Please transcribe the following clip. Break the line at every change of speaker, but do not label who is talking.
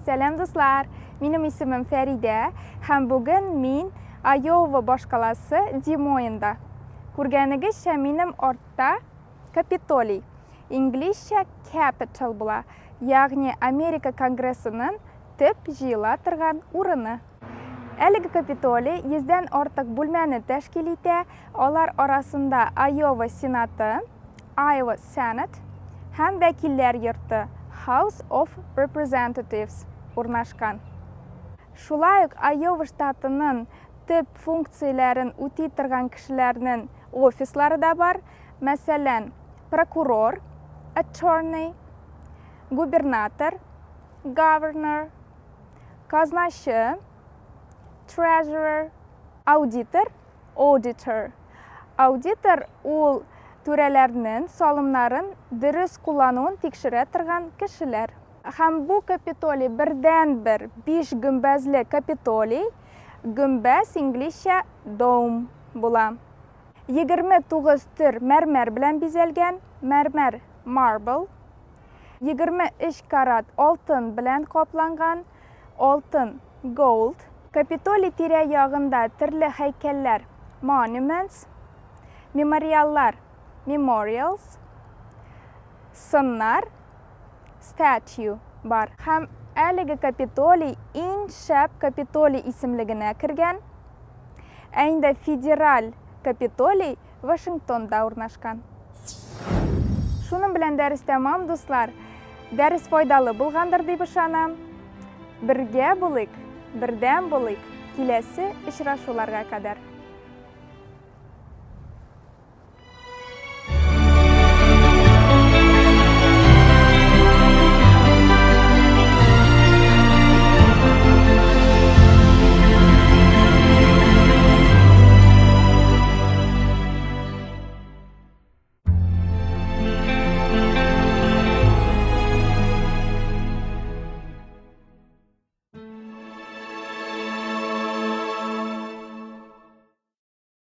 Сәлам, дуслар! Минем исемем Фәридә һәм бүген мин Айова башкаласы Демоенда. Күргәнегезчә, минем артта Капитолий, инглизчә Capitol була, ягъни Америка Конгрессының төп җыела торган урыны. Әлеге Капитолий йөздән артык бүлмәне тәшкил итә, алар арасында Айова Сенаты, Iowa Senate, һәм Вәкилләр йорты, House of Representatives, урнашкан. Шулай ук Айова штатының төп функцияләрен үти торган кешеләрнең офислары да бар, мәсәлән, прокурор, attorney, губернатор, governor, казначы, treasurer, аудитор, auditor. Аудитор ул түрәләрнең салымнарын дөрес куллануын тикшерә торган кешеләр. Һәм бу Капитолий бердәнбер биш гөмбәзле Капитолий, гөмбәз инглизчә dome була. 29 төр мәрмәр белән бизәлгән, мәрмәр, marble, 23 карат алтын белән капланган, алтын, gold. Капитолий тирә-ягында төрле һәйкәлләр, monuments, мемориаллар, memorials, сыннар, statue, бар. Һәм әлеге Капитолий иң шәп Капитолий исемлегенә кергән. Ә инде федераль Капитолий Вашингтонда урнашкан. Шуның белән дәрес тәмам, дуслар. Дәрес файдалы булгандыр дип ышанам. Бергә булыйк, бердәм булыйк, киләсе очрашуларга кадәр.